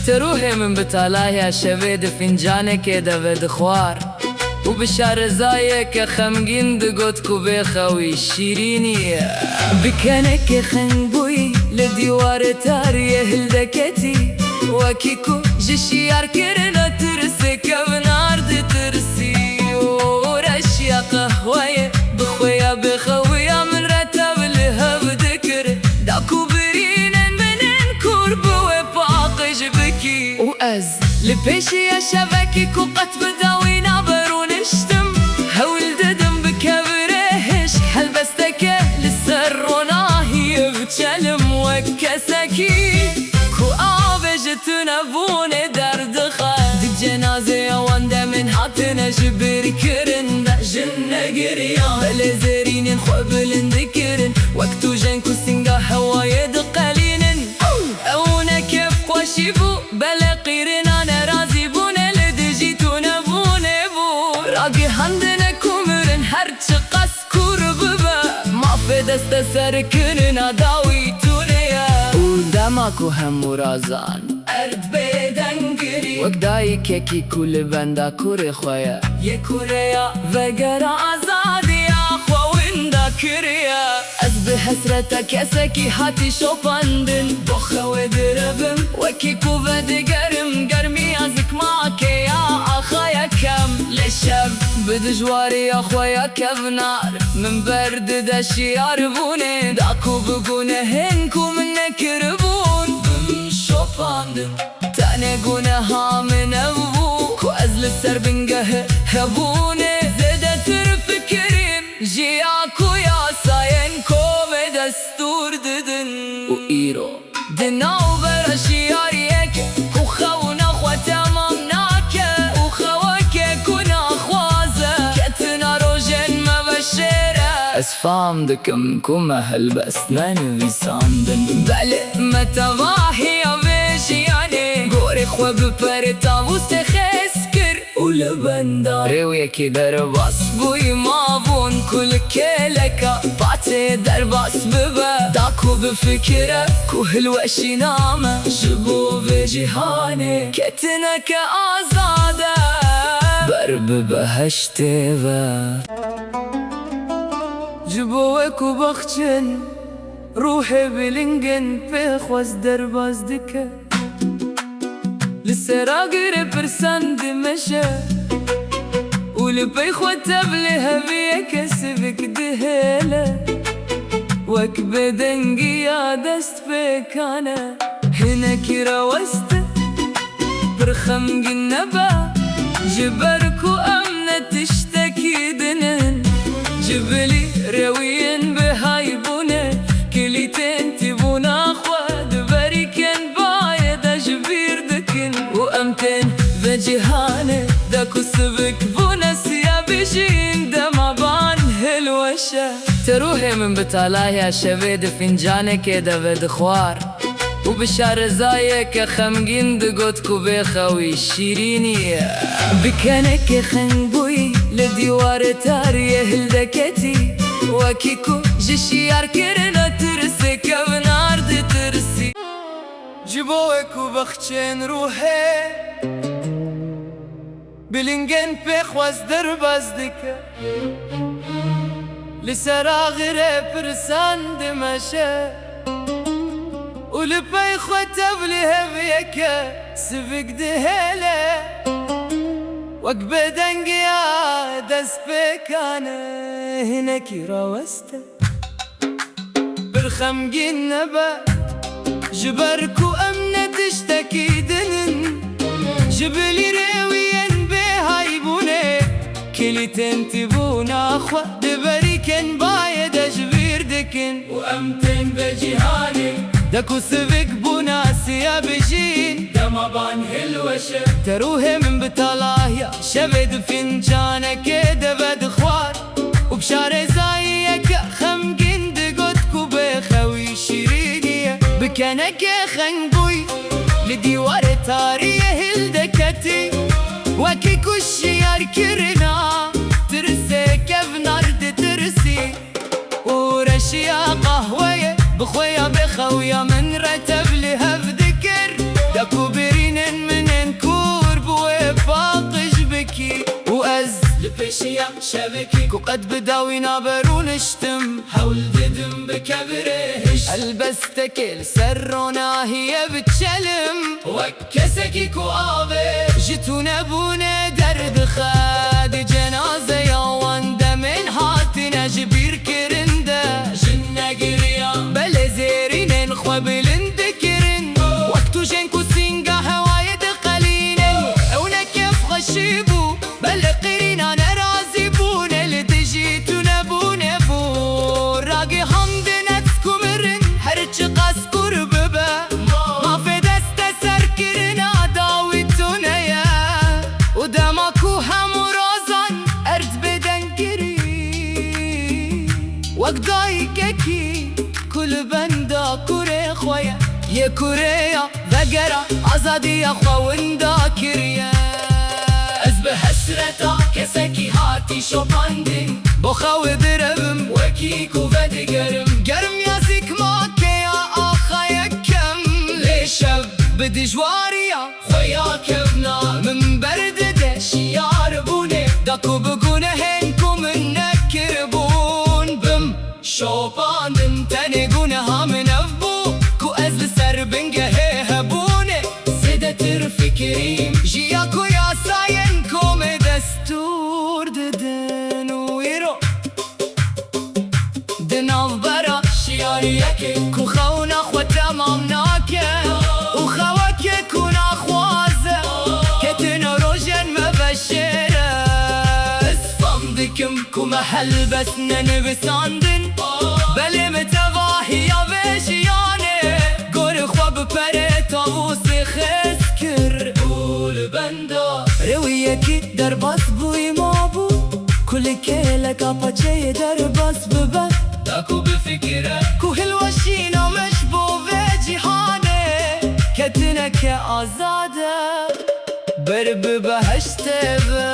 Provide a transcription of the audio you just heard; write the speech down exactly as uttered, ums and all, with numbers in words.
Te ruhê min bi talahiya şevê di fincanekê de vedixwar û bi şarezayeke xemgîn digot ku bê xewî şîrînî ye. Bi kenekê xengbûyî li dîwarê tariyê hildeketî, wekî ku ji şiyarkirina tirsê kevnar ditirsî. Û reşiya qehweyê bi xwe ya bêxewiya min re tev li hev dikir. Da ku birînên min ên kûr bi wê paqij bikî. Û ez li pêşiya şevekî ku qet bi dawî nabe rûniştim, hewl didim bi kevirê hişk helbesteke li ser ronahiyê biçelim wek kesekî ku avê ji tunebûnê derdixe. Di cenazêya wan de min hatine jibirkirin, de jin negiriyan, belê zêrînên xwe bilind dikirin, wek tûjen ku singa hewayê diqelînin. Ew ne kêfxweşî bû, belê qîrina nerazîbûnê li dijî tunebûnê bû. Ragihandine ku mirin her çiqas kûr bibe, mafê desteserkirina dawî tune ye. Û dema ku hemû razan, erd bêdeng girî. Wek dayikekî ku li benda kurê xwe ye, yê kureya vegera azadiya xwe winda kiriye. Ez bi hesreta kesekî hatî şopandin bo xewê direvim, wekî ku vedigerim germiya zikmakê ya axa yekem. Lê şev bi dijwariya xwe ya kevnar min berdide şiyarbûnê. Da ku bi gunehên ku min nekiribûn bim şopandin, tenê guneha min ew bû ku ez li ser bingehê hebûnê zêdetir fikirîm ji ya ku yasayên komê destûr didin. Û îro di navbera şiyariyekê ku xewna xwe temam nake û xewekê ku naxwaze ketina rojên me veşêr e. Ez fam dikim ku me helbest nenivîsandin. Belê me tevahiya vê jiyanê gorê xwe bi perê tavûsê xêz kir û li benda rêwiyekê derbas bûyî. Mabûn ku li kêleka patê derbas bibe, da ku bifikire ku hilweşîna me ji bo vê cîhanê ketineke azad e, ber bi behiştê ve. Ji bo we ku baxçên ruhê bilingên pêxwaz derbas dike, li ser agirê pirsan dimeşe û li pey xwe tev li heviyeke sivik dihêle. Wek bêdengiya destpêkan e, hinekî rawest e. Pir xemgîn nebe, ji ber ku em ne tiştekî din in. Ji bilî rêwiyên bêhaybûnê, kilîtên tîbûna xwe di berîkên bayê de ji bîr dikin û em tên vê cîhanê de ku sivik bûne siya bijîn dema ban hilweşe. Te ruhê min bi talahiya şevê di fincanekê de vedixwar û bi şarezayeke xemgîn digot ku bê xewî şîrînî ye. Bi kenekê xengbûyî li dîwarê tariyê hildeketî, wekî ku ji şiyarkirina tirsê kevnar ditirsî. Ji bo we ku bexçên ruhê bilingên pêxwaz derbas dike, li ser axirê pirsan dimeşe û li pey xwe tev li heviyeke sivik dihêle. Wek bêdengiya destpêkan e, hinekî rawest e. Pir xemgîn nebe, ji ber ku em ne tiştekî din in. Ji bilî rêwiyên bêhaybûnê, kilîtên tîbûna xwe di berîkên bayê de ji bîr dikin. Û em tên vê cîhanê de ku sivik bûna siya bijîn, dema ban hilweşe. Te ruhê min bi talahiya şevê di fincanekê de vedixwar û bi şarezayiyeke xemgîn digot ku bê xewî şîrînî ye. Bi kenekê xengbûyî li dîwarê tariyê hildeketî, wekî ku şiyarkirina tirsê kevnar ditirsî. Û reşiya qehweyê bi xwe ya bêxewiya min re tev li hev dikir. Da ku birînê Şevekî ku qet bi dawî nabe rûniştim. Hewl didim bi kevirê hişt. Helbestekê li ser ronahiyê biçelim. Wek kesekî ku avê ji tûnebûnê derdixe. Di cenazeya wan demên hatine ji bîr kirin de. Jin negiriya. Belê zêrînên xwe bilind dikirin. Wek tûjên ku sînga hewayê diqelînin. Ew ne kêfxweşî bû. Belê qirîna nerazîbûnê li dijî tûnebûnê bû. Ragihandin ez ku mirin her çiqas kûr bibe. Mafê desteserkirina dawî tune ye. Û dema ku hemû razan erd bêdeng kirî. Wek dayikekî ku li benda kurê xwe ye. Yê kurê ya vegera azadiya xwe winda kiriye. Ez bi hesreta kesekî hatî şopandin. Bo xew direvim. Wekî ku vedigerim. Germiya zîkmakê ya axa yekem. Lê şev bi dijwariya xwe ya kevna min berdide şiyarbûnê. Da ku bi gunehên ku min nekiribûn bim şopandin, tenê guneha min ev bû ku ez li ser bingehê hebûnê zêdetir fikirîm ji ya ku yasayên komê destûr didin û îro di navbera şiyariyekê ku xewna xwe temam nake û xewekê ku naxwaze ketine rojên me veşêre. Ez fam dikim ku me helbest nenivîsandin, belê me tevahiya vê jiyanê gorî xwe bi perê tavûsê xêz kir û li benda rewiyekî derbas bûyî mabû ku li kêleka paçeyê derbas bibe. Da ku bifikire ku hilweşîna me ji bo vê cîhanê ketineke azad e. Ber bi behiştê ve